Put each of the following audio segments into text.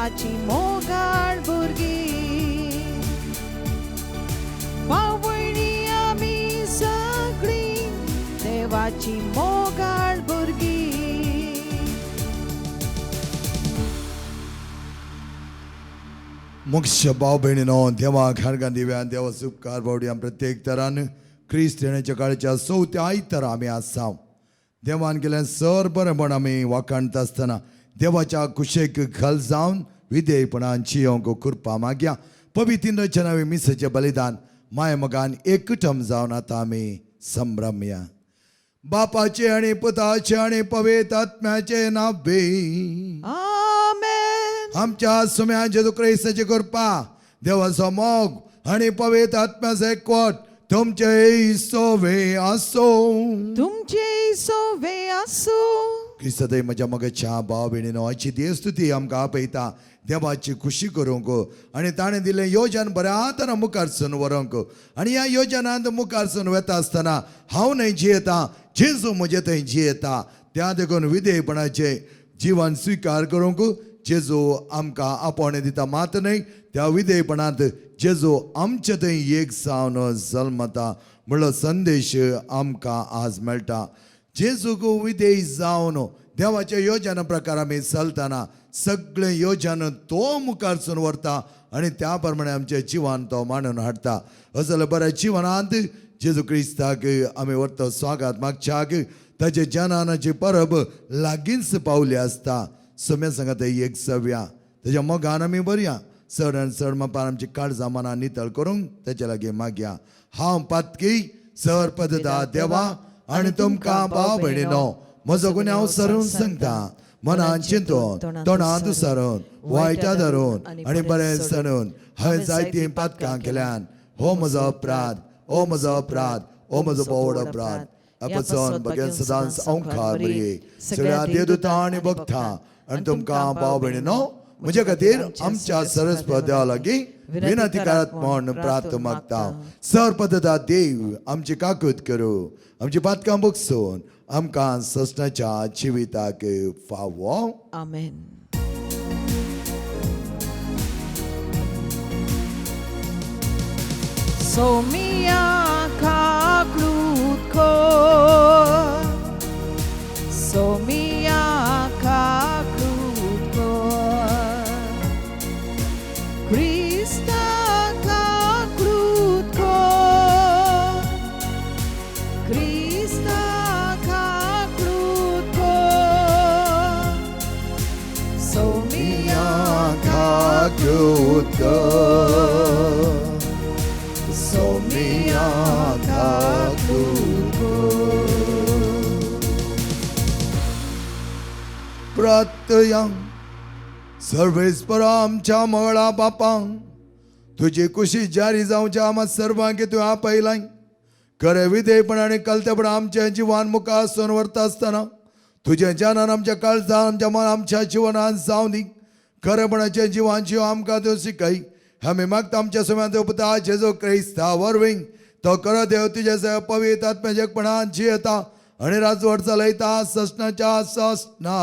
देवाची मोगाळ भुरगीं. भाव-भयणी आमी सगळीं देवाची मोगाळ भुरगीं. मुख्य भाव भयणीनो, देवाक हारगां दिव्या, देवा उपकार बावडी. आमी प्रत्येक तरान क्रिस्त येण्याच्या काळच्या चवथ्या आयतारा आमी आसा. देवान केलें सर बरेंपण आमी वाखाणता आसतना देवाच्या कुशेक घाल जावन विधेयपणान जियोंक कृपा मागया. पवित्र रचनावी मिसाचें बलिदान माय मोगान एकटम जावन आतां आमी संभ्रमया. बापाचे आनी पुताचे आनी पवित्र आत्म्याचे नांवे. आमेन. आमच्या सुम्या जेजू क्रिस्ताची कृपा, देवाचो मोग आनी पवित्र आत्म्याचो एकवट तुमचे सोवे आसो. तुमचे सोवे आसूं. क्रिस्तय म्हज्या मगच्या भाव भयणीनो, आयची देवस्तुती आमकां आपयता देवाची खुशी करूंक आनी ताणें दिल्लें योजन बऱ्या तरा मुखार सून व्हरूंक. आनी ह्या योजनांत मुखार सून वता आसतना हांव न्हय जियेता, जेजू म्हजे थंय जियेता. त्या देखून विधेयपणाचें जिवन स्विकार करूंक जेजू आमकां आपोवणें दिता. मात न्हय, त्या विधेयपणांत जेजू आमचे थंय एक जावन जल्मता म्हणलो संदेश आमकां आज मेळटा. जेजूक विधेय जावन देवाच्या योजना प्रकार आमी चलतना सगळें योजन तो मुखारसून व्हरता आनी त्या प्रमाणे आमच्या जिवान तो मांडून हाडटा. असल्या बऱ्या जिवनांत जेजू क्रिस्ताक आमी व्हरता स्वागत मागच्याक ताचे जनानाची परब लागींच पावली आसता. सम्या सांगता एक सव्या तेज्या मोगान आमी बरया चड आनी चड मापान आमची काळजां मनां नितळ करूंक तेच्या लागीं मागया. हांव पातकी सर पदता देवा आनी तुमकां भाव भयणीनो म्हजो गुन्यांव सरून सांगता. मनान चिंतून, तोंडांत सरून, वायटा धरून आनी बरें सणून हांवें जायतीं पातकां केल्यान. हो म्हजो अपराध, हो म्हजो अपराध, हो म्हजो बोवड अपराध. अपचन बगेन सदांच ओंकार बरी सगळ्या देवदूतां आनी भक्तां आनी तुमकां भाव भयणीनो म्हजे खातीर आमच्या सरस्पत देवा लागीं विनंती करात म्हूण प्रार्थ मागता. सर पदता देव आमची काकूत करूं, आमची पातकां बगसून आमकां ससनाच्या जिविताक फावो. आमेन. सोमिया काकळूत कर, सोमिया काकळूत कर, क्रिस्ता काकळूत कर, क्रिस्ता काकळूत कर, सोमिया काकूत कर, सोमिया काकूत कर. प्रार्थया. सर्वेस्पर आमच्या मळा बापा, तुजी कुशी जारी जावच्या आम्हा सर्वांक तूं आपयलाय. खरें विधेयपण आनी कलतेपण आमच्या जिवान मुखार सून व्हरता आसतना तुजें ज्ञानान आमच्या काळजान, आमच्या मन, आमच्या जिवनान जावं दी. खरेपणाचें जिवान जीव आमकां तूं शिकय. आमी मागता आमच्या सुम्यान पुता जेजू क्रिस्ता वरवीं. तो खरो देव तुज्या पवित्र आत्म्याच्या जियेता आनी राजवट चलयता ससनाच्या ससना.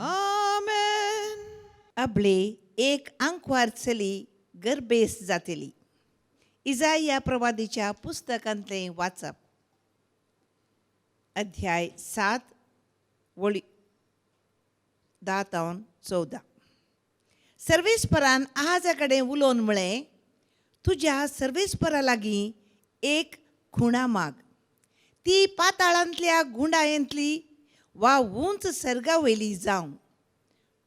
आमेन. अबले एक आंकवार चली गर्भेस जातली. इजाया प्रवादीच्या पुस्तकांतलें वाचप. अध्याय 7, वळी 10 तावन 14. सर्वेस्परान आहाजा कडेन उलोवन म्हळें, तुज्या सर्वेस्परा लागीं एक खुणा माग. ती पाताळांतल्या गुंडायेंतली वा उंच सर्गा वयली जावं.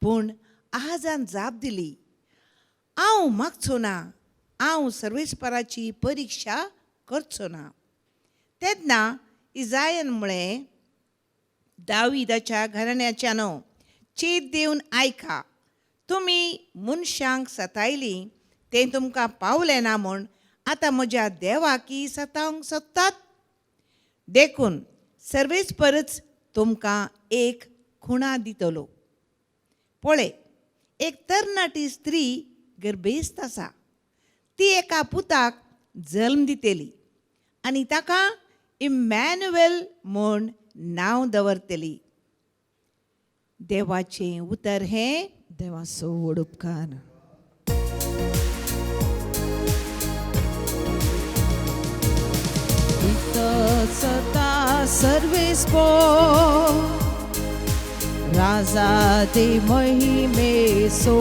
पूण आहाजान जाप दिली, हांव मागचो ना, हांव सर्वेस्पराची परिक्षा करचो ना. तेन्ना इजायन म्हळें, दाविदाच्या घराण्याच्यानो, चीत दिवन आयका. तुमी मनशांक सतायलीं तें तुमकां पावलें ना म्हूण आतां म्हज्या देवाकी सतावंक सोदतात. देखून सर्वेस्परच तुमकां एक खुणा दितलो. पळय, एक तरणाटी स्त्री गर्भेस्त आसा. ती एका पुताक जल्म दितली आनी ताका इमॅन्युएल म्हूण नांव दवरतली. देवाचें उतर हें. देवाचो व्हड उपकार. सता सर्वेस पो राजा दे महिमेसो,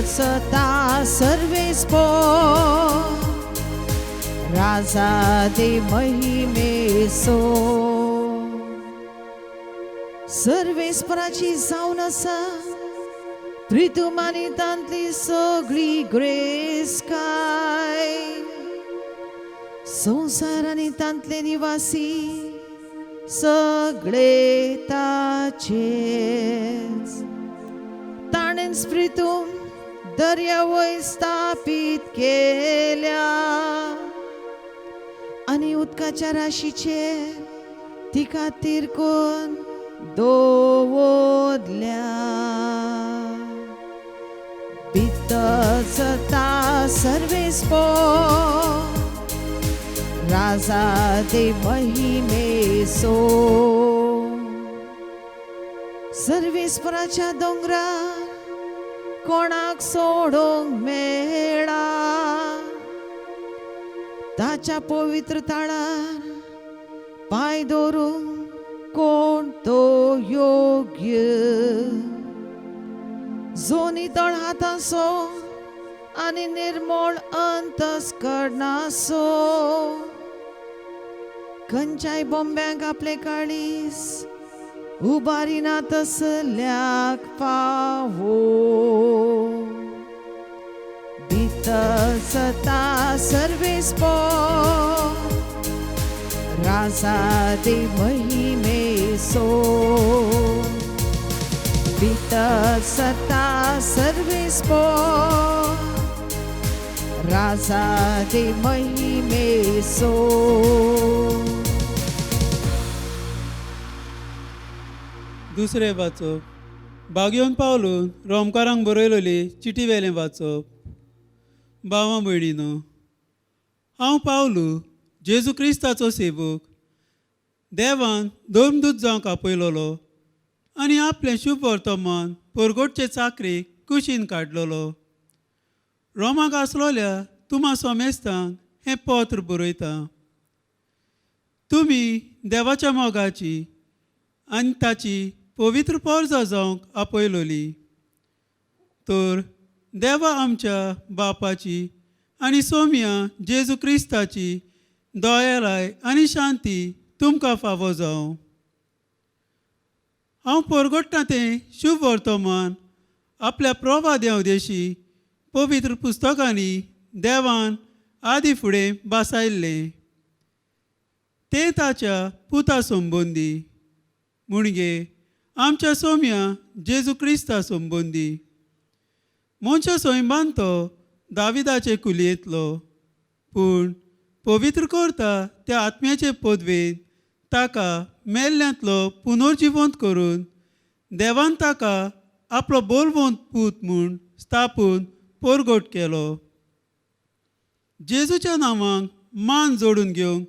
सता सर्वेस पो राजा दे महिमेसो. सर्वेस्पराची जावन आसा प्रितुमानी तांतली सगळी ग्रेसकाय, संवसार आनी तांतले निवासी सगळे ताचेच. ताणें प्रितूम दर्या वयर स्थापीत केल्या आनी उदकाच्या राशीचेर तिका तिरकोन दवरल्या. सता सर्वेस पो राजा दे महिमेसो. सर्वेस्पराच्या दोंगरार कोणाक सोडूंक मेळा, ताच्या पवित्र ताळार पांय दवरूंक कोण तो योग्य. जो नितळ हातासो आनी निर्मळ अंतस्करणासो, खंयच्याय बोंब्यांक आपले काळीस उबारिना तसल्याक पावो. सता सर्वेस पो राजा दे महिमेसो, सता सर्वेस पो राजा दे महिमेसो. दुसरें वाचप बागयोन पावलून रोमकारांक बरयलोली चिटी वेलें वाचप. भावा भयणीनो, हांव पावलू जेजू क्रिस्ताचो सेवक, देवान धर्मदूत जावंक आपयलोलो आनी आपलें शुभ वर्तमान परगटचे चाकरेक कुशीन काडलोलो. रोमाक आसलोल्या तुमा सोमेस्तांक हें पत्र बरयता. तुमी देवाच्या मोगाची आनी ताची पवित्र पोरजा जावंक आपयलोली. तर देवा आमच्या बापाची आनी सोम्या जेजू क्रिस्ताची दयालाय आनी शांती तुमकां फावो जावं. हांव परगट्टा तें शुभ वर्तमान आपल्या प्रवाद्या उदेशी पवित्र पुस्तकांनी देवान आदी फुडें बासायल्लें तें ताच्या पुता संबंदी, म्हणगे आमच्या सोम्या जेजू क्रिस्ता संबंदी. मनशा सैमान तो दाविदाचे कुलयेंतलो, पूण पवित्र करता त्या आत्म्याचे पदवेन ताका मेल्ल्यांतलो पुनर्जिवंत करून देवान ताका आपलो बोलवंत पूत म्हूण स्थापून परगट केलो. जेजूच्या नांवाक मान जोडून घेवंक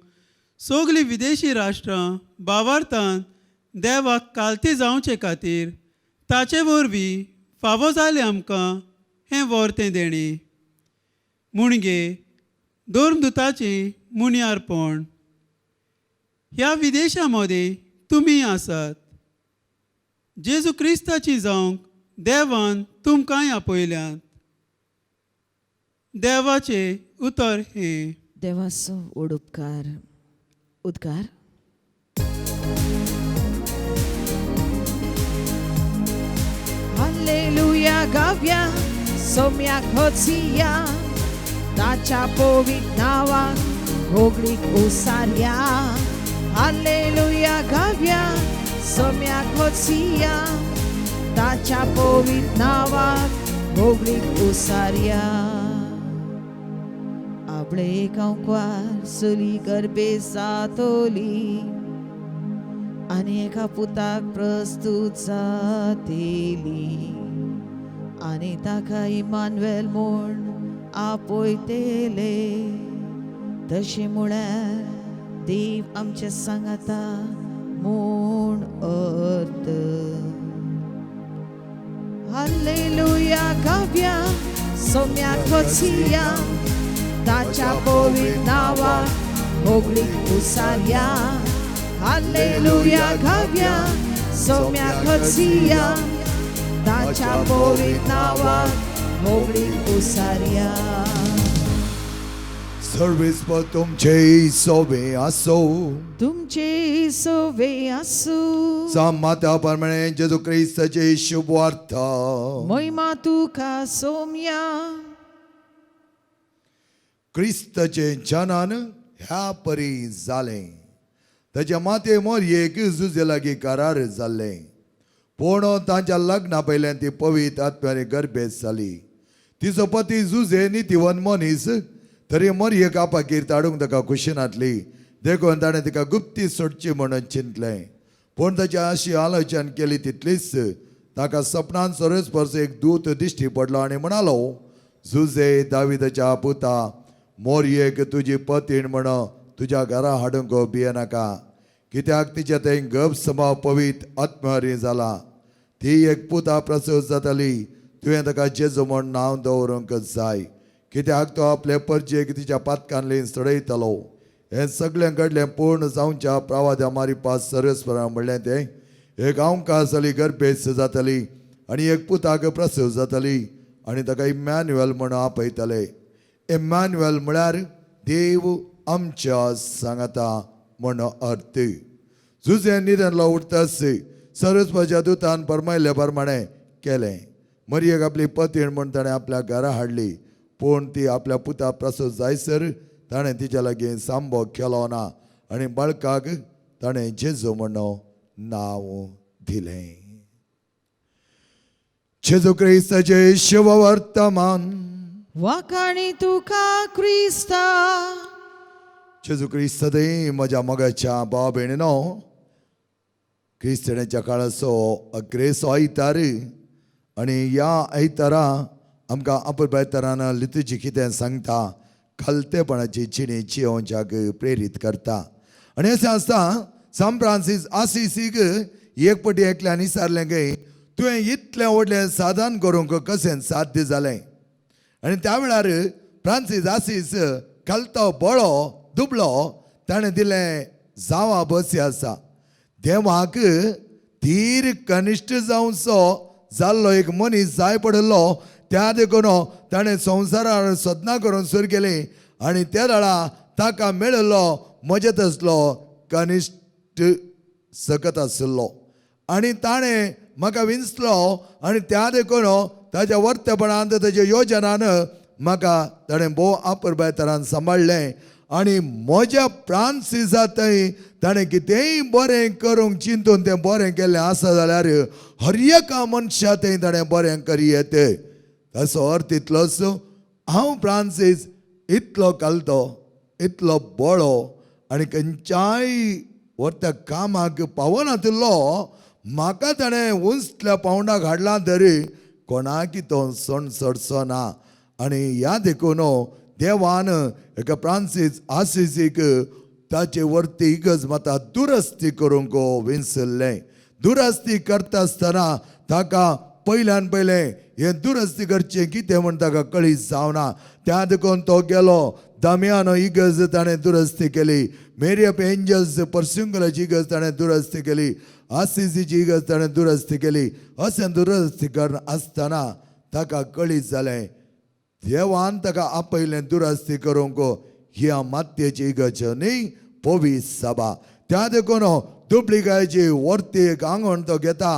सगळीं विदेशी राष्ट्रां बावार्थान देवाक कालती जावचे खातीर ताचे वरवीं फावो जालें आमकां हें वर्तें देणें, म्हणगे धर्मदुताचें मुनियारपण. ह्या विदेशां मदें तुमी आसात. जेजू क्रिस्ताची जावंक देवान तुमकांय आपयल्यात. देवाचें उतर हें. देवाचो व्हड उपकार. उद्गार. हालेलुया गाव्या सोम्याक होसिया, ताच्या पवित्र नांवाक होगळीक उसारया. हालेलुया गाव्या सोम्याक होसिया, ताच्या पवित्र नांवाक होगळीक उसारया. आपले गांवकार चली गर्भे जातली आनी एका पुताक प्रस्तूत जातली आनी ताका इमानुएल म्हूण आपयतले. तशें म्हळ्यार देव आमच्या सांगाता म्हूण अर्थ. हालेलुया गावया सोम्याक होसिया, ताच्या पवित्र नांवाक होगळीक उसारया. हालेलुया गावया सोम्याक होसिया, ताच्या पवित्र नांवाक होगळीक उसारया. सर्वेस्पर तुमचे सोबे आसो. तुमचे सोवे आसूं. सामात्या प्रमाणे जेजू क्रिस्ताचे शुभवार्ता. महिमा तुका सोम्या. क्रिस्ताचे जनन ह्या परी जालें. ताच्या माते मोरयेक जुजे लागीं करार जाल्लें, पूण तांच्या लग्ना पयल्यान ती पवित्र आत्म्याने गर्भेत जाली. तिचो पती जुजे नितीवन मनीस, तरी मोरयेक आपाकीर ताडूंक ताका खुशी नासली, देखून ताणें तिका गुप्ती सोडची म्हणून चिंतलें. पूण ताची अशी आलोचन केली तितलीच ताका सपनान सरस्पर्श एक दूत दिश्टी पडलो आनी म्हणालो, जुजे दाविदाच्या पुता, मोरयेक तुजी पतीण म्हण तुज्या घरा हाडूंक भियेनाका, कित्याक तिचे थंय गब समाव पवित्र आत्महरी जाला. ती एक पुता प्रसूत जाताली, तुवें ताका जेजू म्हण नांव दवरूंक जाय, कित्याक तो आपले परजेक तिच्या पातकांतल्यान सोडयतलो. हें सगळें घडलें पूर्ण जावच्या प्रवाद्या मारिपास सरस्परा म्हणलें तें, एक गांवकार जाली गर्भेस्त जातली आनी एक पुताक प्रसूत जातली आनी ताका इमॅन्युएल म्हण आपयतले. इमॅन्युएल म्हळ्यार देव आमच्या सांगाता म्हण अर्थ. जुजे निधनलो उठताच सरस्वच्या दुतान परमायल्ले प्रमाणे केलें. मरियेक आपली पतीण म्हूण ताणें आपल्या घरा हाडली, पूण ती आपल्या पुता प्रसूत जायसर ताणें तिच्या लागीं सांबो केलो ना आनी बाळकाक ताणें जेजू म्हण नांव दिलें. जेजू क्रिस्ताचें शुभवर्तमान. वाखाणी तुका क्रिस्ता. जेजू क्रिस्त सदैव म्हज्या मोगाच्या भाव भयणीनो, क्रिस्तांच्या काळाचो अग्रेसो आयतार आनी ह्या आयतारा आमकां आपुलबायतारान लितूजी कितें सांगता, खालतेपणाची जिणी जियोवच्याक प्रेरीत करता. आनी अशें आसता, सान फ्रांसीस आसिसीक एक पटी एकल्यान विचारलें काय, तुवें इतलें व्हडलें साधन करूंक कशें साध्य जालें? आनी त्या वेळार फ्रांसीस आसीस खालतो बळो दुबळो ताणें दिलें जावा बसी आसा, देवाक धीर कनिश्ठ जावचो जाल्लो एक मनीस जाय पडिल्लो, त्या देखून ताणें संवसारार सदना करून सुरू केली आनी त्या वेळा ताका मेळिल्लो म्हजे तसलो कनिश्ठ सकत आशिल्लो आनी ताणें म्हाका विंचलो आनी त्या देखून ताच्या वर्तेपणान ताच्या योजनान म्हाका ताणें भोव आपुरबाय तरान सांबाळ्ळें आनी म्हज्या फ्रांसिसा थंय ताणें कितेंय बरें करूंक चिंतून तें बरें केल्लें आसा जाल्यार हर एका मनशा थंय ताणें बरें करी येत. ताचो अर्थ इतलोच, हांव फ्रांसीस इतलो कालतो, इतलो बळो आनी खंयच्याय व्हरत्या कामाक पावनातिल्लो, म्हाका ताणें उंचल्या पावंडाक हाडला तरी कोणाकी तो सण चडचो ना. आनी ह्या देखून देवान एका फ्रांसीस आसिसीक ताचे वरती इगर्ज माता दुरस्ती करूंक विंचल्लें. दुरस्ती करता आसतना ताका पयल्यान पयलें हें दुरस्ती करचें कितें म्हण ताका कळीत जावना, त्या देखून तो गेलो दामियानो इगर्ज ताणें दुरस्ती केली, मेरी ऑफ एंजल्स पर्सुंगलाची इगर्ज ताणें दुरस्ती केली, आसिसीची इगर्ज ताणें दुरस्ती केली. अशें दुरस्ती कर आसतना ताका कळीत जालें देवान ताका आपयलें दुरस्ती करूंक ह्या मातयेची इगर्ज न्ही पवी सभा. त्या देखून दुबळिकायची वरती एक आंगण तो घेता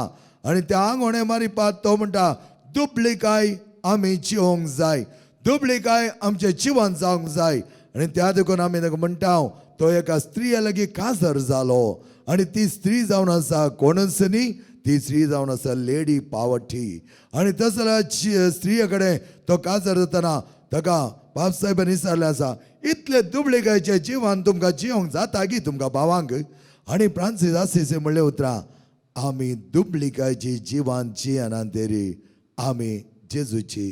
आनी त्या आंगोणे मारिपात तो म्हणटा, दुबळिकाय आमी जिवंक जाय, दुबळिकाय आमचें जिवन जावंक जाय. आनी त्या देखून आमी ताका म्हणटा, तो एका स्त्रिया लागीं काजर जालो आनी ती स्त्री जावन आसा कोणच न्ही, ती स्त्री जावन आसा लेडी पावटी. आनी तसल्या स्त्रिये कडेन तो काजर जातना ताका बापसाहेबान विचारलें आसा, इतले दुबळिकायचें जिवन तुमकां जिवंक जाता की तुमकां भावांक? आनी फ्रांसीस आसिसी म्हणलें उतरां, आमी दुबळिकायची जिवन जियेना तरी आमी जेजूची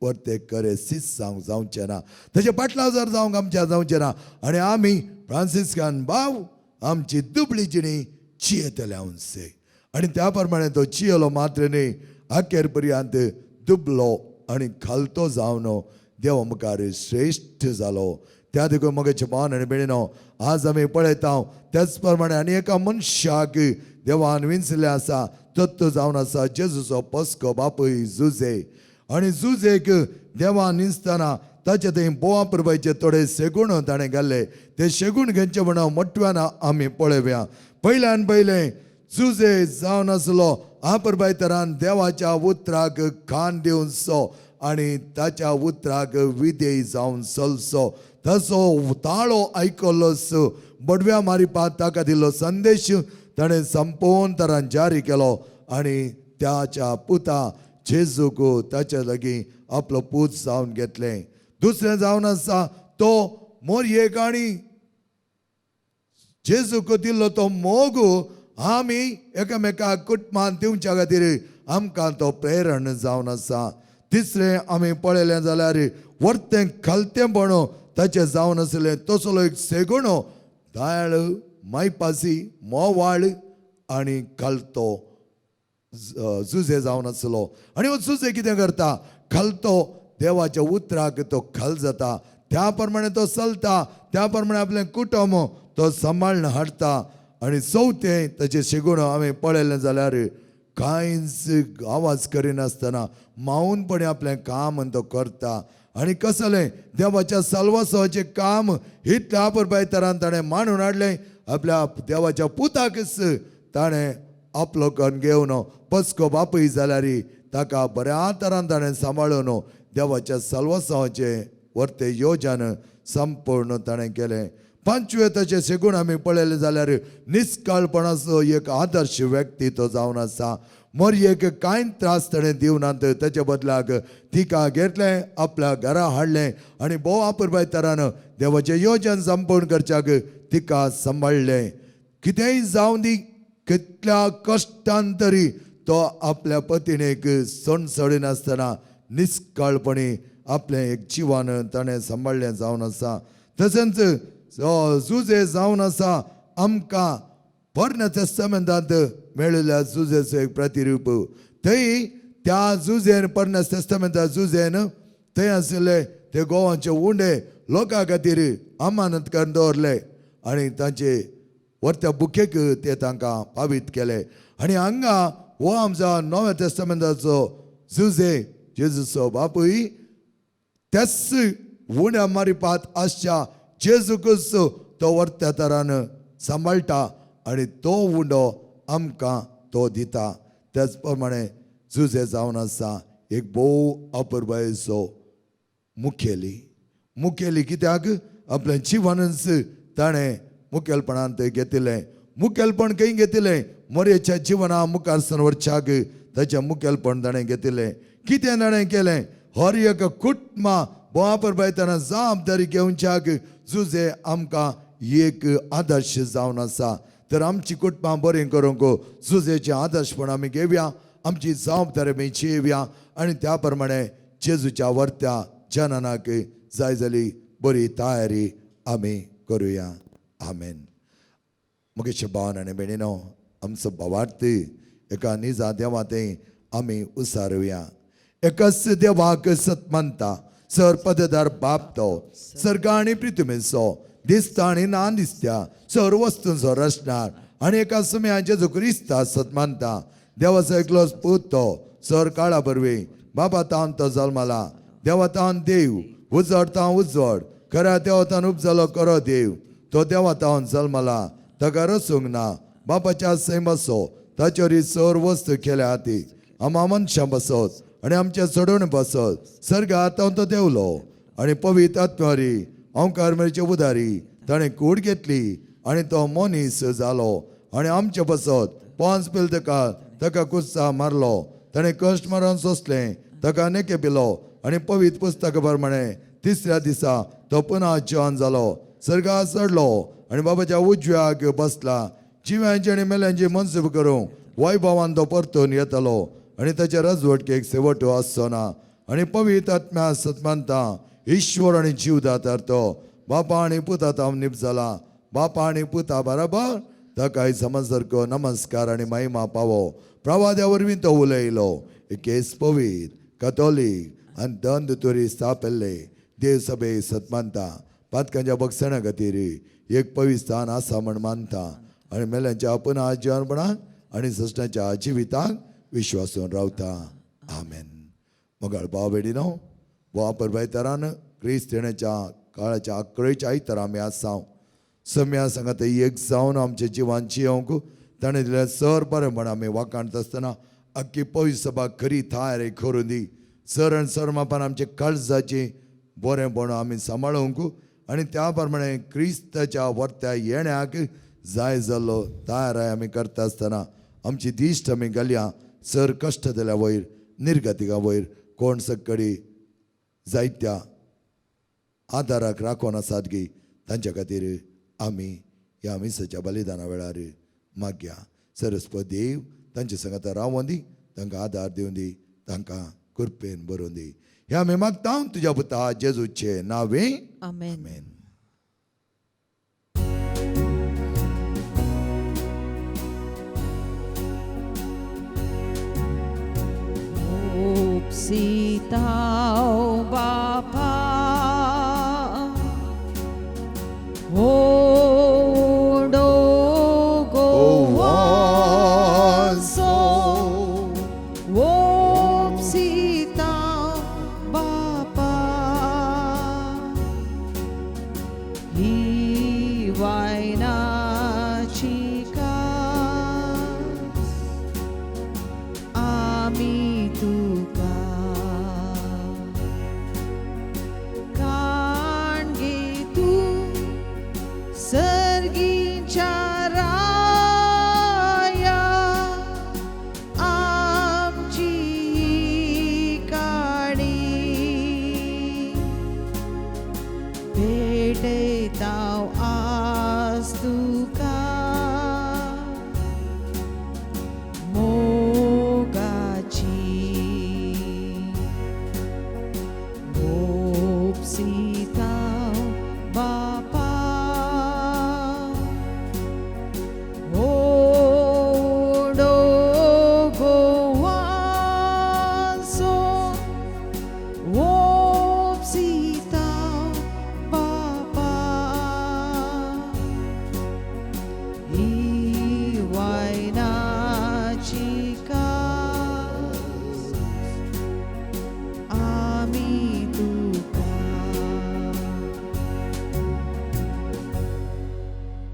परते करे सीस जावंक जावचें ना, ताचे पाटलाव जर जावंक आमच्या जावचें ना. आनी आमी फ्रांसिस्कान भाव आमची दुबळी जिणी जियेतले आमचे. आनी त्या प्रमाणे तो जियेलो मात्र न्ही, अखेर पर्यंत दुबलो आनी खालतो जावन देवा मुखार श्रेश्ठ जालो. त्या देखून म्हगेचे भावन आनी भयणीनो, आज आमी पळयता त्याच प्रमाणे आनी एका मनशाक देवान विंचलें आसा, तत्व जावन आसा जेजूचो पस्को बापूय जुजे. आनी जुजेक देवान विंचतना ताचे थंय बोवा परबायचे थोडे शेगूण ताणें घाल्ले. ते शेगूण घेवचे म्हणून मोटव्यान आमी पळोवया. पयल्यान पयलें जुजे जावन आसलो आपरबाय तरान देवाच्या उतराक कान दिवचो आनी ताच्या उतराक विधेय जावन चलचो. तसो ताळो आयकल्लोच बडव्या मारिपात ताका दिल्लो संदेश ताणें संपूर्ण तरान जारी केलो आनी त्याच्या पुता जेजूक ताच्या लागीं आपलो पूत जावन घेतलें. दुसरें जावन आसा तो मोरयेक आनी जेजूक दिल्लो तो मोग आमी एकामेका कुटुंबान दिवच्या खातीर आमकां तो प्रेरण जावन आसा. तिसरें आमी पळयलें जाल्यार वर्तें खालतेंपण ताचें जावन आसलें. तसलो एक सेगुणो दयाळ, मायपासी, मोवाळ आनी खालतो जुजे जावन आसलो. आनी हो जुजे कितें करता, खालतो देवाच्या उतराक तो खाल जाता, त्या प्रमाणे तो चलता, त्या प्रमाणे आपलें कुटुंब तो सांबाळून हाडटा. आनी चवथें ताचें शेगुण आमी पळयलें जाल्यार कांयच आवाज करिनासतना मावनपणे आपलें काम तो करता. आनी कसलें देवाच्या साल्वासाचें काम इतल्या आपरबाय तरान ताणें मांडून हाडलें. आपल्या देवाच्या पुताकच ताणें आपलो कन्न घेवन पस्को बापूय जाल्यार ताका बऱ्या तरान ताणें सांबाळून देवाच्या साल्वासाचें वर्ते योजन संपूर्ण ताणें केलें. पांचवे ताचे शेगूण आमी पळयलें जाल्यार निस्काळपणाचो एक आदर्श व्यक्ती तो जावन आसा. मोरयेक कांय त्रास ताणें दिवनात, ताच्या बदलाक तिका घेतलें, आपल्या घरा हाडलें आनी भोव आपरबाय तरान देवाचें योजन संपूर्ण करच्याक तिका सांबाळ्ळें. कितेंय जावं दी, कितल्या कश्टान तरी तो आपल्या पतिणेक सणसडिनासतना निस्काळपणी आपलें एक जिवन ताणें सांबाळ्ळें जावन आसा. तशेंच जुजे जावन आसा आमकां पोरण्या तेस्तामेंतांत मेळिल्ल्या जुजेचो एक प्रतिरूप. थंय त्या जुजेन, पोरण्या तेस्तामेंता जुजेन थंय आशिल्ले ते गोवाचे उंडे लोकां खातीर अमानत करून दवरले आनी तांचे वर्त्या बुकेक ते तांकां पावीत केले. आनी हांगा हो आमचो नव्या तेस्तामेंताचो जुजे जेजूचो बापूय त्याच उण्या मारिपात आसच्या जेजूकच तो वर्त्या तरान सांबाळटा आनी तो उंडो आमकां तो दिता. त्याच प्रमाणे जुजे जावन आसा एक भोव अपुरबायेचो मुखेली. मुखेली कित्याक आपलें जिवनच ताणें मुखेलपणान थंय घेतिल्लें. मुखेलपण खंय घेतिल्लें, मोरयेच्या जिवना मुखार व्हरच्याक ताचें मुखेलपण ताणें घेतिल्लें. कितें ताणें केलें, हर एक कुटुंबा बोवापर ताणें जबाबदारी घेवच्याक जुजे आमकां एक आदर्श जावन आसा. तर आमची कुटुंबां बरीं करूंक जुजेचें आदर्शपण आमी घेवया, आमची जबाबदारी आमी जियोया आनी त्या प्रमाणे जेजूच्या वर्त्या जननाक जाय जाली बरी तयारी आमी करुया. आमेन. मुगेशे भावन आनी भयणीनो, आमचो भावार्थ एका निजा देवा थंय आमी उसारुया. एकाच देवाक सत मानता, सर पददार बाप तो सर्ग आनी पृथ्वीचो, दिसता आनी ना दिसत्या सर वस्तूंचो रचणार आनी एका समया जेजू क्रिस्ता सत मानता. देवाचो एकलोच पूत तो सर काळा बरवी बाबा तावन तो जल्मला, देवा तावन देव, उजवाड तावन उजवाड, खऱ्या देवा तावन उपजलो खरो देव, तो देवा तावन जल्मला, ताका रसूंक ना, बापाच्या सैमाचो ताचेर सर वस्तू केल्या ती आमा मनशां बसत आनी आमच्या चडोवणे बसत सर्गात तावन तो देंवलो आनी पवित्र आत्म्यारी ओंकार मेळचे उदारी ताणें कूड घेतली आनी तो मनीस जालो आनी आमचे बसत पांच पिल ताका ताका कुस्सा मारलो, ताणें कश्ट मारून सोंसलें, ताका नेके पिलो आनी पवित्र पुस्तका प्रमाणे तिसऱ्या दिसा तो पुना जिवन जालो, सर्गात चडलो आनी बाबाच्या उजव्याक बसला. जिव्यांची आनी मेल्यांची मनसूब करूंक वैभवान तो परतून येतलो आनी ताच्या रजवटकेक शेवट आसचो ना. आनी पवित्र आत्म्या सतमानता ईश्वर आनी जीवदातार तो बापा आनी पुता तावन निप जाला, बापा आनी पुता बराबर ताकाय समजसारको नमस्कार आनी महिमा पावो. प्रवाद्या वरवीं तो उलयलो. एकेच पवित्र कथोलीक आनी दंद तुरी स्थापिल्ले देवसभे सतमानता. पातकांच्या बक्षणा खातीर एक पवित्र स्थान आसा म्हण मानता आनी मेल्यांच्या पुनः जिवनपणाक आनी सश्टाच्या जिविताक विश्वासून रावता. आमेन. मोगाळ भाव भयणीनो, वापर भायतरान क्रिस्त येण्याच्या काळाच्या आकळेच्या आयतार आमी आसा. सम्या सांगात एक जावन आमच्या जिवान जियोंक ताणें दिल्या सर बरें आमी वाकाणत आसतना अख्खी पवित्र सभा खरी थार करून दी. सर आनी सर मापान आमचे काळजाचें बरेंपण आमी सांबाळूंक आनी त्या प्रमाणे क्रिस्ताच्या वर्त्या येण्याक जाय जाल्लो तयार आमी करता आसतना आमची दिश्ट आमी घालया सर कश्ट दिल्या वयर निर्गतिका वयर कोण सकडी जायत्या आदाराक राखून आसात गी तांच्या खातीर आमी ह्या मिसाच्या बलिदाना वेळार मागया. सरस्पत देव तांचे सांगाता रावों दी, तांकां आदार दिवं दी, तांकां कृपेन बरोवन दी. ह्या आमी मागता तुज्या पुता जेजूचे नावे. आमेन. आमेन. Upsitaw Bapa, O Gowanso, Upsitaw Bapa, Hiway na chikas, आमी तुका काण गे तूं सर्गीच्या राया आमची काणी भेटयताव आज तुका मोगाची. उपसिताव बापा, ओडो गोवासो, उपसिताव बापा, ही वायनाची कास आमी तुका.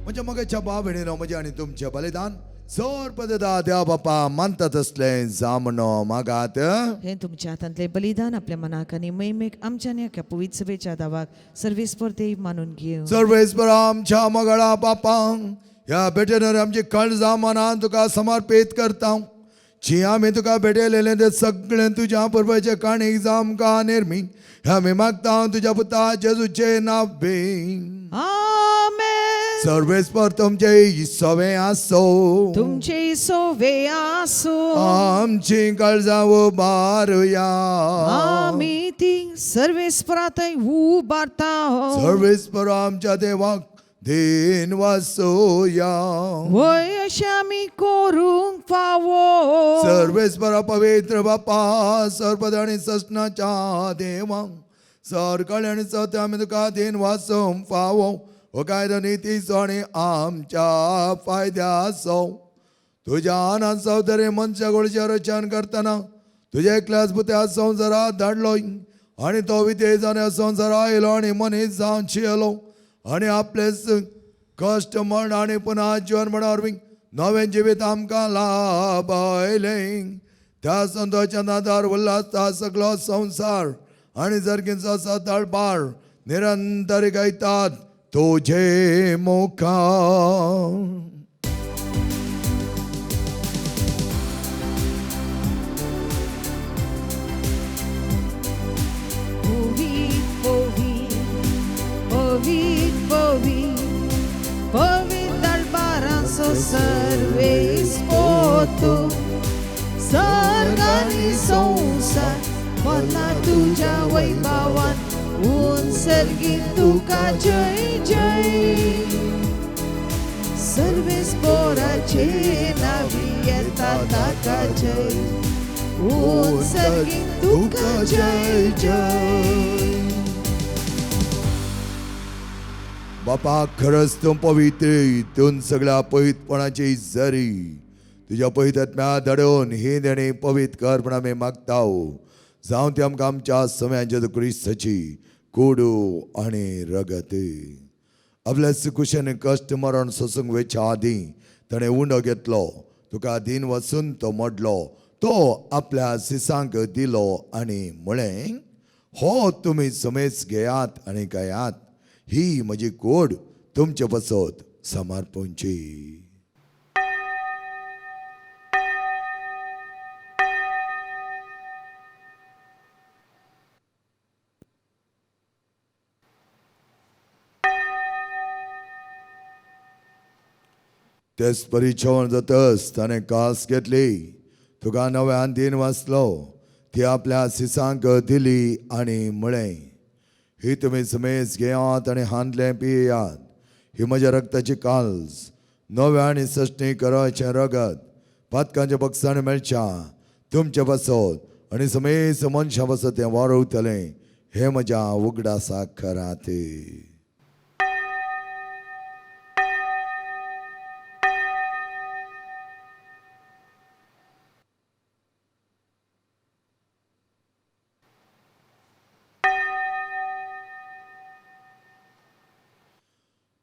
म्हज्या मोगाच्या भाव भयणीनो, म्हजें आनी तुमचें बलिदान सर पददा देवा बापा मानता तसलें जामनो मागात. हे तुमच्या हातांतले बलिदान आपल्या मनाक आनी महिमेक आमच्या आनी अख्ख्या पवित्र सभेच्या दावाक सर्वेस्पर देव मानून घेवं. सर्वेस्पर आमच्या मोगाळा बापांक ह्या भेटेनर आमची काळजां मनान तुका समर्पीत करता. जी आमी तुका भेटयलेलें तें सगळें तुज्या पुर्वाचे काणीक जावं निर्मी ह्या आमी मागता तुज्या पुता जेजूचे नावे. आमेन. सर्वेस्पर तुमचे सवे आसो. तुमचे सोवे आसो. आमची काळजां उबारुया. आमी ती सर्वेस्परातय उबारता. सर्वेस्पर आमच्या देवाक then वासोया. वय अशें आमी करूंक फावो. सर्वेस्पर पवित्र बापा सर्पद आनी ससनाच्या देवा सरकाळ आनी सत्य आमी तुका then वासूंक फावो. हो कायदो नितीचो आनी आमच्या फायद्याचो. तुज्या आनंद चौधरी मनशा गोळचें रचन करतना तुज्या एकल्याच पुत्या संवसारात धाडलो आनी तो विधेय जावन संवसारा आयलो आनी मनीस जावन शियलो आनी आपलेच कश्ट मरण आनी पुनः जिवन मरणा वरवीं नवें जिवीत आमकां लाभयलें. त्या संतोच्या नादार उल्हासता सगळो संवसार आनी जरगींचो सदाळ बार निरंतर गायतात तुझे मुखार. पवित्र पवित्र पवित्र पवित्र पवित्र दरबारांचो सर्वेस्पोतू सर्ग आनी संवसार भरला तुज्या वैभवान. उंच सर्गीत तुका जय जय. सर्वेस्पोर कोणाचे नावी येता ताका जय, उंच सर्गीक तुका जय जय. बापा खरंच तूं पवित्र, तूं सगळ्या पवित्रपणाची जरी तुज्या पवित्र आत्म्या धाडून ही देणी पवित्र कर म्हण आमी मागता. जावं ती आमकां आमच्या सम्यान जेजू क्रिस्ताची कोडू आनी रगत. आपल्या कुशेन कश्ट मरण सोसूंक वेच्या आदीं ताणें उंडो घेतलो, तुका दीन वचून तो मोडलो, तो आपल्या सिसांक दिलो आनी म्हळें, हो तुमी समेज घेयात आनी गायात, ही म्हजी कोड तुमचे पासत समर्पणची. तेच परी जेवण जातच ताणें कास घेतली, तुका नव्यान दीन वाचलो, ती आपल्या सिसांक दिली आनी म्हळें, ही तुमी समेज घेयात आनी हांदलें पियात, ही म्हज्या रक्ताची काल्स, नव्या आनी सश्टी कराचें रगत, पातकांच्या बक्षान मेळच्या तुमचे पासत आनी समेज मनशां पासत तें वारवतलें, हें म्हज्या उगडासाक करात.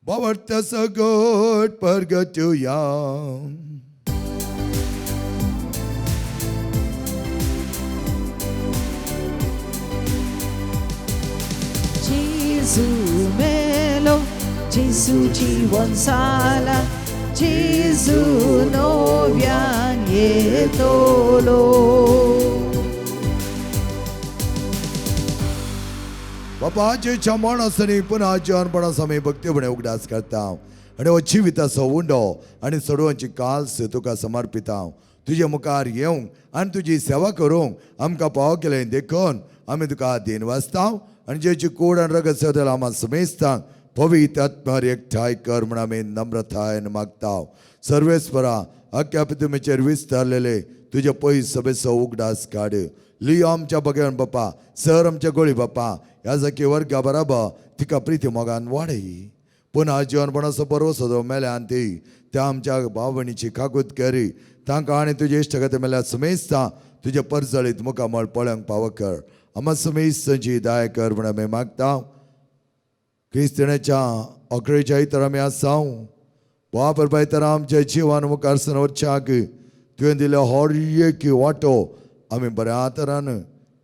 बाबर्त सगट परगटुया. Gesù melo, Gesù जीवन साला, Gesù नव्यान येतलो. बापाचे छमण आसनी पुन्हा जीवनपणास आमी भक्तीपणे उगडास करता आनी हो जिविताचो उंडो आनी सडवांची काल्स तुका समर्पिता. तुजे मुखार येवंक आनी तुजी सेवा करूंक आमकां पाव केलें देखून आमी तुका दीन वाचता आनी जेची कोड आनी रगत सदल आमा समेस्तांक पवित्र आत्म्यार एकठांय कर म्हूण आमी नम्रतायेन मागता. सर्वेस्परा अख्ख्या पितुमेचेर विस्तारलेले तुजे पयस सभेचो उगडास काड. लियो आमच्या बगेवन बापा, सर आमच्या गोळी बापा, ह्या जाकी वर्गा बराबर तिका प्रिती मोगान वाडय. पुन्हा जीवनपणाचो बरोसो जो मेल्यान ती त्या आमच्या भाव भयणीची काकूत करी, तांकां आनी तुजे इश्टगत मेल्या समेस्ता तुजे परजळीत मुखामळ पळोवंक पावो कर. आमा समेस्तांची दया कर म्हूण आमी मागता. क्रिस्तिण्याच्या अकरेच्या इतर आमी आसा बापर बाय तर आमच्या जिवान मुखार सन वच्चाक तुवें दिल्या हर एक वांटो आमी बऱ्या तरान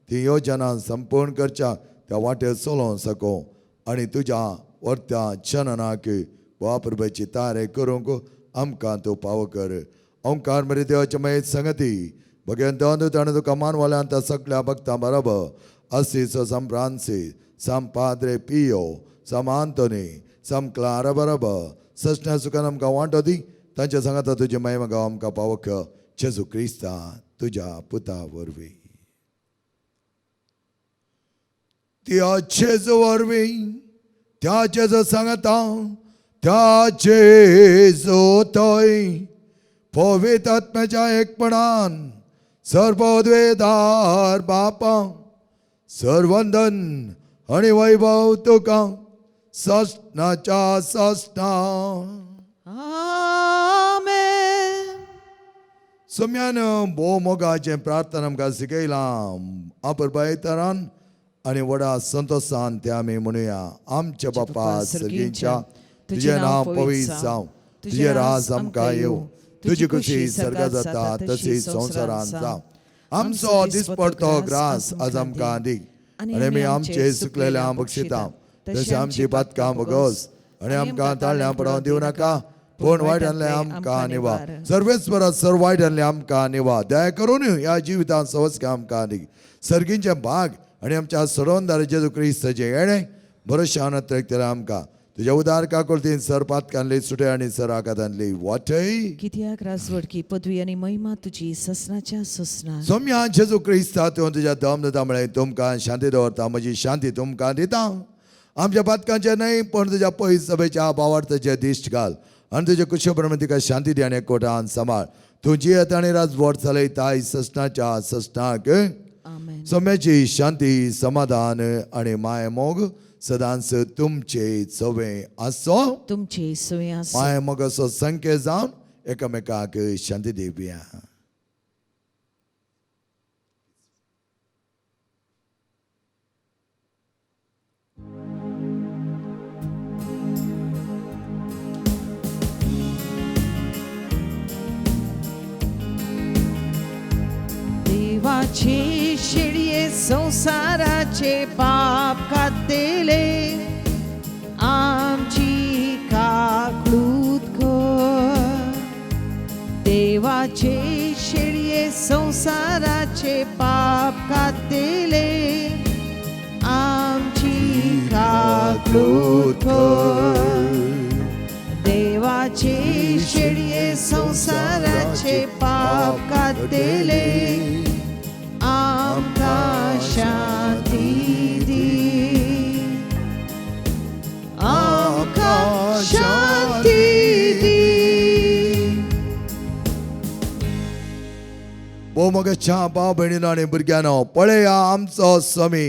ती योजना संपूर्ण करच्या त्या वाटेर चलोवंक सको आनी तुज्या वर्त्या जननाक बापरबायची तयारी करूंक आमकां तूं पावो कर. ओंकार मरे देवाच्या मयत संगती भगवंत ताणें तुका मानवाल्यान त्या सगळ्या भक्तां बरोबर असीसो सम फ्रांसीस सम पाद्रे पियो सम आंतोनी सम क्लारा बरोबर ससण्या सुखान आमकां वांटो दी तांच्या सांगाता तुजे महिमा गांव आमकां पावो कर. जेजू क्रिस्ता तुज्या पुता वरवीं. त्या जेजू वरवीं, त्या जेजू सांगता, त्या जेजू थंय पवित्र आत्म्याच्या एकपणान सर्वद्वेदार बापा सर्वंदन आनी वैभव तुका ससनाच्या ससना. आमेन. सम्यान भोव मोगाचें प्रार्थना आमकां शिकयलां आपरबाय तरान आनी व्हडा संतोशान तें आमी म्हणुया. आमच्या बापा सर्गींच्या, तुजें नांव पवित्र जावं, तुजें राज आमकां येवं, तुजी खुशी सर्गात जाता तशी संवसारांत जावं. आमचो दिसपडतो ग्रास आज आमकां दी आनी आमी आमचे सुकलेल्या बक्षिता तशें आमची पातकां भोगोस आनी आमकां ताळ्यां पडोवंक दिवं नाका, पूण वायटांतलें आमकां निवा. सर्वेस्परा सर्व वायटांतलें आमकां निवा. दया करून ह्या जिवितांत सवस्क आमकां दी. सर्गींचें भाग आनी आमच्या सरोंदार जेजू क्रिस्ताचें येणें भरोशान अत्रेकतलें आमकां. तुज्या उदार काकुळतीन सर पातकांतली सुटे आनी सर आकातांतली वाटय. कित्याक राजवडकी पदवी आनी महिमा तुजी ससनाच्या ससना. सोम्या जेजू क्रिस्ता तूं तुज्या दम दिता म्हळें तुमकां शांती दवरता, म्हजी शांती तुमकां दिता. आमच्या पातकांचें न्हय पण तुज्या पयस सभेच्या भावार्थाचें दिश्ट घाल आनी तुजे कुशे प्रमाणे तिका शांती दी आनी एकवटान सांबाळ. तूं जियेता आनी राजवट चलयताय ससनाच्या ससनाक. आमेन. सम्याची शांती समाधान आनी मायमोग सदांच तुमचे चवे आसो. तुमचे सोय आसूं. मायमोगाचो संकेत जावन एकामेकाक शांती दिवया. देवाचे शेळये संवसाराचे पाप कातले, आमची काकळूत कर. देवाचे शेळये संवसाराचे पाप कातले, आमची काकळूत कर. देवाचे शेळये संवसाराचे पाप कातले, आमकां शांती दी, आमकां शांती दी. भोव मोगाच्या भाव भयणीनो आनी भुरग्यांनो, पळया आमचो स्वामी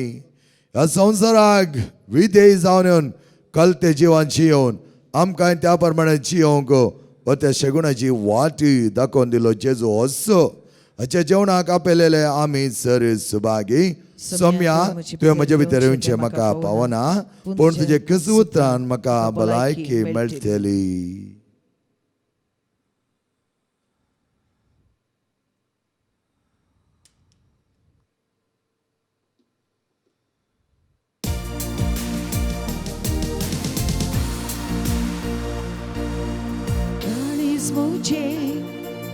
ह्या संवसाराक विधेय जावन येवन कलते जिवान जियोवन आमकां त्या प्रमाणे जियोवंक व त्या शेगुणाची वाट दाखोवन दिलो जेजू असो. हाच्या जेवणाक आपयलेले आमी सर सुभागी. सोम्या, तुवें म्हजे भितर येवचें म्हाका पावना, पूण तुजे किस उतरान म्हाका भलायकी मेळटली. काळीज म्हजें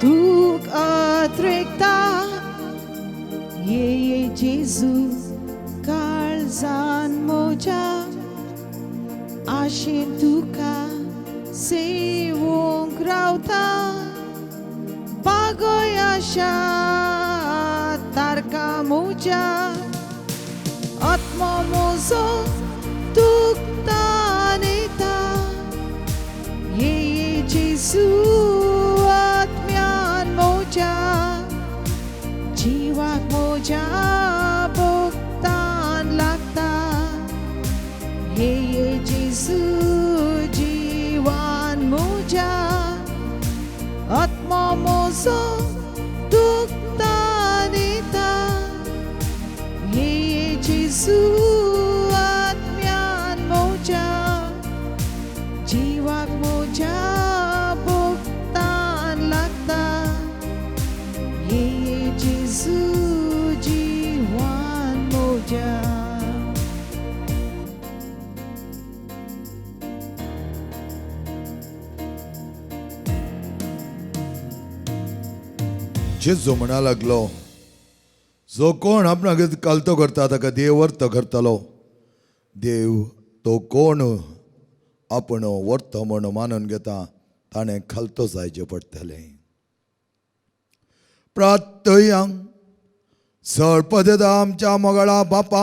तूक अत्रेकता, ये ये जेजू काळजान म्हज्या, आशेन तुका सेवूंक रावता, बागय आशा तारका म्हज्या, आत्मो म्हजो तुक ताणयता. ये ये जेजू आत्म्यान म्हज्या, जिवाक म्हज्या भोगतान लागता. ये ये जेजू जिवान म्हज्या, आत्मो म्हजो तुक ताणयता. ये ये जेजू आत्म्यान म्हज्या, जिवाक म्हज्या भोगतान लागता. ये ये जेजू जिवान म्हज्या. जेजू म्हणा लागलो, जो कोण आपणाक कालतो करता ताका देव वर्त करतलो. देव तो कोण आपण वर्त म्हण मानून घेता ताणें खालतो जायचें पडटलें. प्रार्थया. सळपद आमच्या मोगाळा बापा,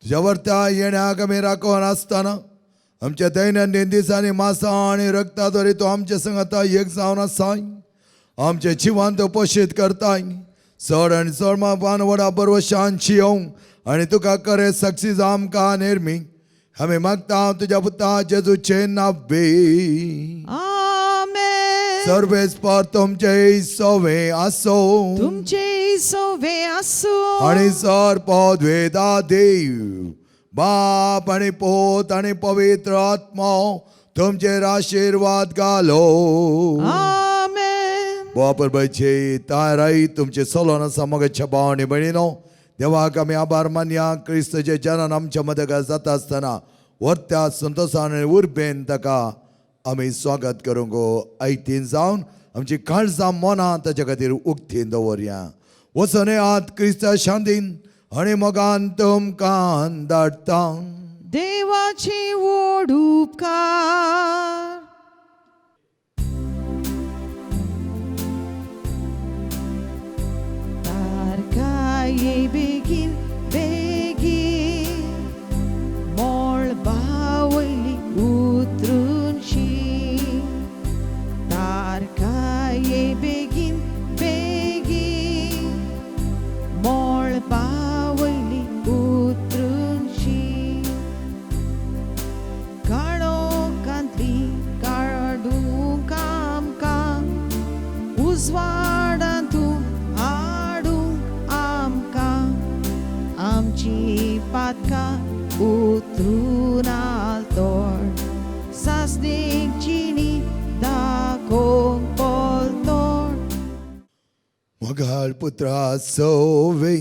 तुज्या वर्त्या येण्याक आमी राखून आसतना आमच्या दैनंदीन दिसांनी मासा आनी रक्ता द्वारे तूं आमच्या संगाता एक जावन आसाय. आमचे जिवान तूं पोशीत करताय. चड आनी चड मापान व्हडा बरवशान जियोवंक आनी तुका खरें साक्षी जावं आमकां निर्मी आमी मागता तुज्या पुता जेजूचे नांवे. आमेन. सर्वेस्पर तुमचे सोवे आसो. तुमचे सोवे आसूं. आनी सर पदवेदा देव बाप आनी पोत आनी पवित्र आत्मो तुमचेर आशिर्वाद घालो. आमेन. बापरबायचे ताराई तुमचे चलोन आसा मोगाच्या भाव आनी भयणीनो, देवाक आमी आभार मानया. क्रिस्तचे जनन आमच्या मदगात जाता आसतना व्हरत्या संतोशान आनी उर्बेन ताका आमी स्वागत करूंक आयतीन जावन आमची काळजां मनां ताच्या खातीर उक्तीन दवरया. वचोन येयात क्रिस्ता शांतीन आनी मोगान तुमकां धाडटा. देवाची व्हड उपकार. तारकाये बेगीन बेगीन मळबा वयली उतरूनशी, उजवाडांतू हाडूंक आमकां आमची पातकां उतरून आलतोड सासणीक जिणी दाखोवंक पोलतोड. मोगाळ पुत्रा सोवे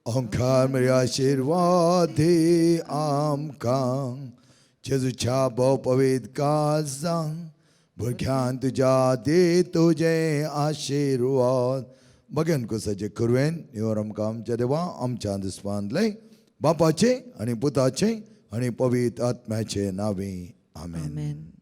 ओंकार मरे आशिर्वाद दे आमकां जेजूच्या भोव पवित्र काळजां भुरग्यान तुज्या दे तुजे आशिर्वाद. बघेन कुसाचे कुरवेन निवर आमकां आमच्या देवा आमच्या दुस्पांतले बापाचे आनी पुताचे आनी पवित्र आत्म्याचे नावे आमेन. आमेन.